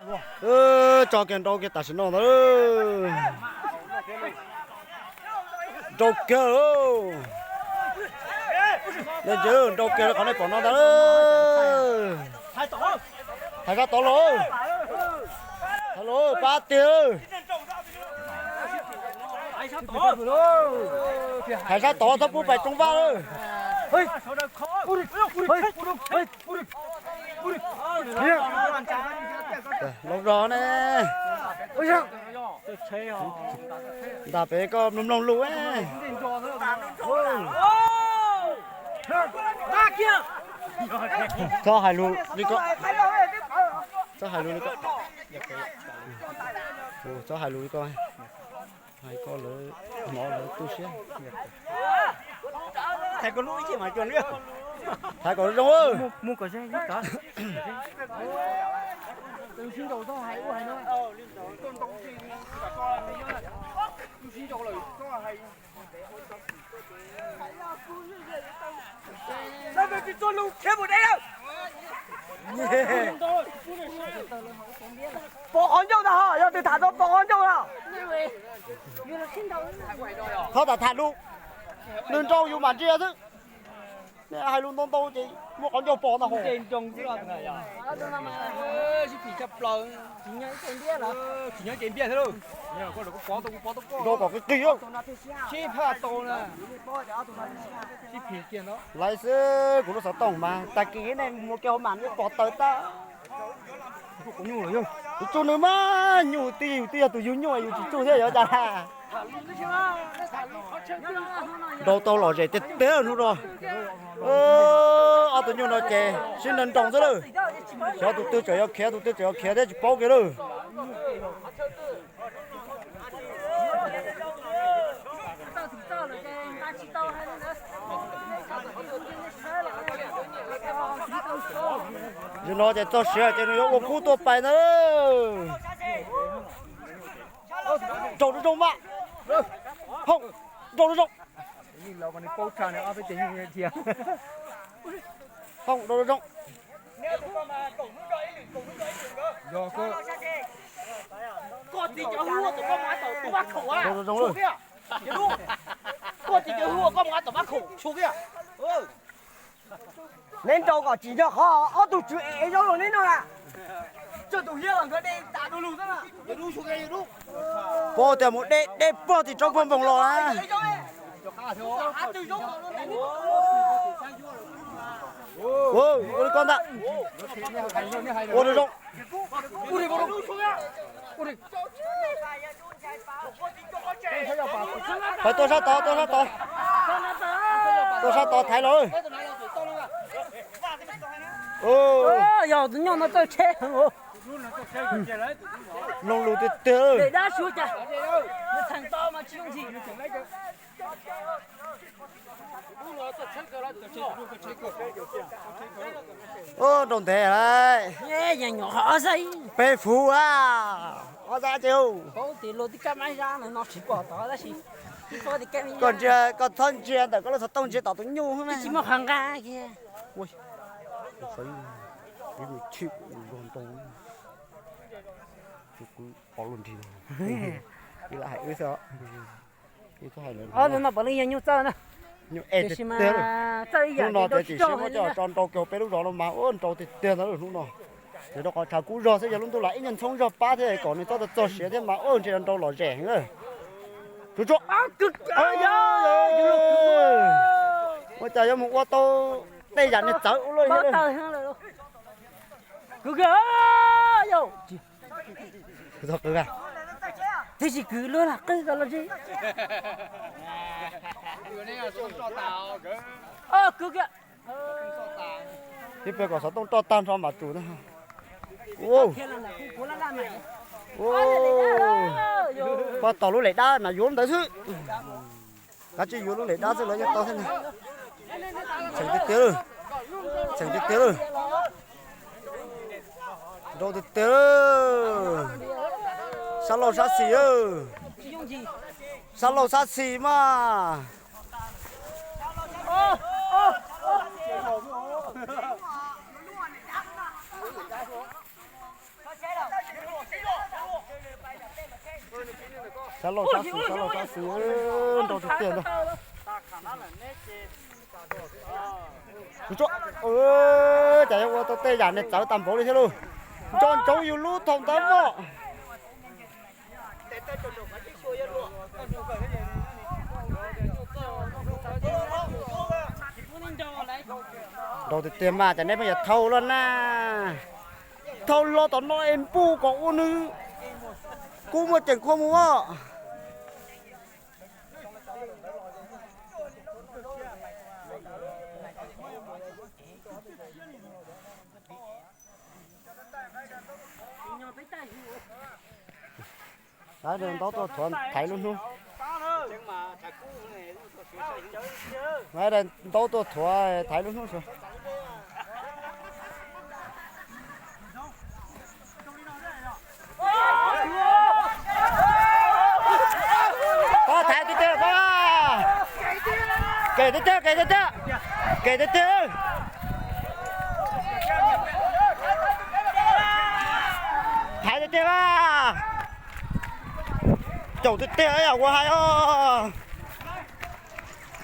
Tso kiag nrau kiag tam sim no ntag. Nrau kiag. Nej ntshe nrau kiag qhov nej pom no ntag. Thaiv sab tod los. Thaiv los pab tiag. Thaiv sab tod txhob pub pais roob vaj lawm. Laus zog ne. Ntas pem koj mloog mloog lus. Txhob hais lus li ko. Txhob hais lus li ko. Txhob hais lus li ko. Hais koj lawv hnov lawv tu siab. Thaiv kom zoo. Pov qhov ncauj ntag, yog tus tham tau pov qhov ncauj no. Txhob tham tham lus, nws nrau yus mam ntsia xwb. Nej hais lus ntau ntau ces muaj qhov ncauj pom ntag. Nrau kom qis qis. Laiv xwb, kuv lub xov tooj mas tag kis nej mus kiag hauv mas nej pom tawm tag. Tus tsuj nws mas nyuj twb yog tus yug nyuj yus tsis tsuj thiab yuav cas. Nrau tau lom zem tiag tiag hnub no. Ob tug nyuj no ces sib nrau nrau xwb lawm. Xyov tus twg tseem yuav khiav, tus twg tseem yuav khiav thiab tsis paub kiag lawm. Yog no ces txog siav ces nws yuav ua kub tuaj pais ntag. Nrau zoo zoo mas. Hoo, nrau zoo zoo. Hoo, nrau zoo zoo. Nrau zoo zoo lawm. Neb nrau kom tsim nyog qhov ob tug tswv ev zaub rau neb noj na. Pab tias mus de de pog tim tsob pog npoos los na. Ua li ko ntag. Ua zoo zoo. Pab tuaj sab tod, tuaj sab tod. Tuaj sab tod thaiv los. Yog tus nyuj no txawj tsheb heev. Mloog lus tiag tiag. Daim dab suav cas, nws txheem tau mas tsis yooj yim. Ub, nrau ntev lawm. Peb fuv a, ob zab ces. Koj ntsia, koj txhob ntsia ntawm koj lub xov tooj, ntsia tom tus nyuj xwb na. Tsis muaj qhov nqa kiag. Ib me chim nrog ntau, kuv pov luaj nrig, ib lam hais wb xwb. Ib txhob hais lawv. Ob tus no puav leej yog nyuj txawj na. Nyuj es tiag tiag. Hnub no tias tsis siab muab coj tso nrau kiag peb lub zos no mas ua nrau tiag tiag ntawd hnub no. Ces rau qhov tshav kub zog xwb, yog lub ntuj los ib nyuag ntxhoob zog pab thiab kom nws txhob txog siav thiab mas ua ntshe nrau lom zem heev. Tsuag tsuag. Ua cas yuav mus ua tau tej yam niag txawv ua luaj. Twb tsis kwv luag lam qwj ko los tsis. Kwv kiag. Tib pliag kom xov tooj roj tag nrho mam tsum na. Pab tos lub lem dab mas yuav ntawd xwb. Kav tsij yuav lub lem dab xwb los yeej tau thiab ne. Txheem tiag tiag lawm. Txheem tiag tiag lawm. Nrau tiag tiag lawm. Sab laug sab xis, sab laug sab xis mas. Sab laug sab xis, sab laug sab xis, nrau tiag tiag ntag. Kuv tso, cas yuav ua tau tej yam niag txawv tag npaum li thiab lauj. Nco ntsoov yus lub thaum ntawd mog. Nrau tiag tiag mas, cas neb pheej yuav thau los na. Thau los tom no es npuj kom ua nws kub muaj ceem qhua mus os. Ntau tuaj thuav thaiv lub hnub. Ntau tuaj thuav thaiv lub hnub. Pob thaiv tiag tiag pob. Kem tiag tiag, kem tiag tiag. Kem tiag tiag. Thaiv tiag tiag a. Caum tiag tiag ua hais os.